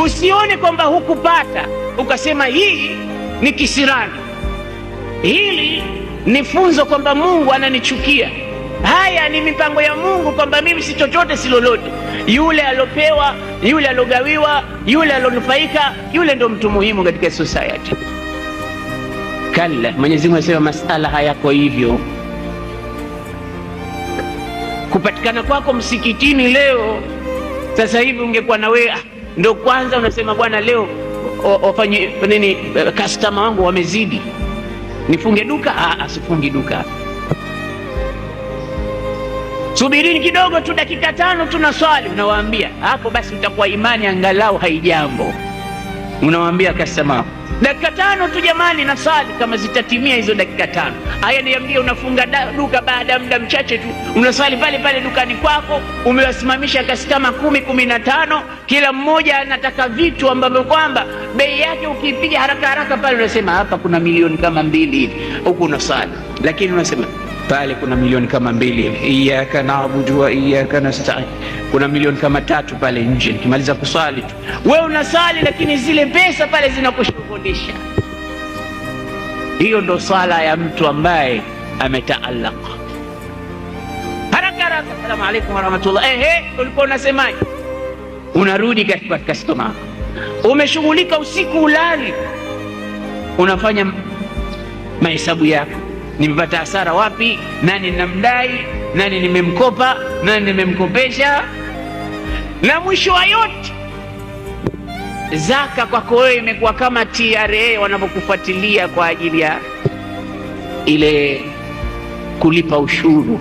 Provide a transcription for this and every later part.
Usione kwamba hukupata ukasema hii ni kisirani, hili ni funzo kwamba Mungu ananichukia, haya ni mipango ya Mungu kwamba mimi si chochote si lolote. Yule alopewa, yule alogawiwa, yule alonufaika, yule ndo mtu muhimu katika society. Kalla, Mwenyezi Mungu anasema masala hayako hivyo. Kupatikana kwako msikitini leo sasa hivi, ungekuwa na wewe ndo kwanza unasema bwana, leo wafanye nini, customer wangu wamezidi, nifunge duka? Asifungi duka, subirini kidogo tu, dakika 5 tuna swali. Unawaambia hapo, basi utakuwa imani angalau haijambo. Unawaambia customer dakika 5 tu jamani, na swali. Kama zitatimia hizo dakika 5, haya niambie, unafunga duka baada ya muda mchache tu, unaswali pale pale dukani kwako, umewasimamisha customer 10 15, kila mmoja anataka vitu ambavyo kwamba bei yake ukiipiga haraka haraka pale unasema hapa kuna milioni kama 2 hivi, huku unaswali, lakini unasema pale kuna milioni kama 2 hivi, iyyaka na'budu wa iyyaka nasta'in, kuna milioni kama 3 pale nje, nikimaliza kuswali tu. Wewe unaswali lakini zile pesa pale zinakushughulisha. Hiyo ndo swala ya mtu ambaye ametaalaq. Haraka haraka, asalamu alaykum wa rahmatullah, ehe, ulikuwa unasemaje? Unarudi katika customer. Umeshughulika usiku ulali, unafanya mahesabu yako, nimepata hasara wapi, nani ninamdai, nani nimemkopa, nani nimemkopesha. Na mwisho wa yote, zaka kwako wewe imekuwa kama TRA wanapokufuatilia kwa ajili ya ile kulipa ushuru.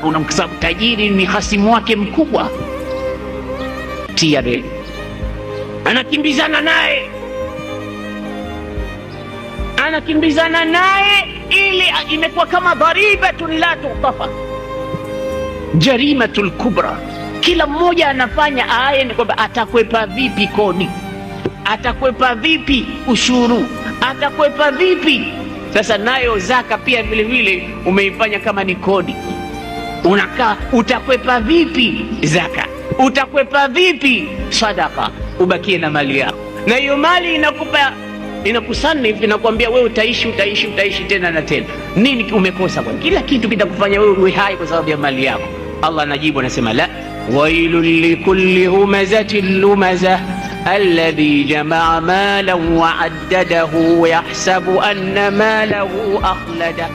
Kwa sababu tajiri ni hasimu wake mkubwa, TRA anakimbizana naye, anakimbizana naye, ili imekuwa kama dharibatun la tughtafa, jarimatul kubra. Kila mmoja anafanya aye ni kwamba atakwepa vipi kodi, atakwepa vipi ushuru, atakwepa vipi. Sasa nayo zaka pia vile vile umeifanya kama ni kodi. Unakaa utakwepa vipi zaka, utakwepa vipi sadaka, ubakie na mali yako, na hiyo mali inakupa, inakusanif, inakwambia wewe utaishi, utaishi, utaishi tena na tena. Nini umekosa? Kwa kila kitu kitakufanya wewe uwe hai kwa sababu ya mali yako. Allah anajibu anasema, la wailul likulli humazatin lumaza alladhi jamaa malan wa addadahu yahsabu anna malahu akhlada.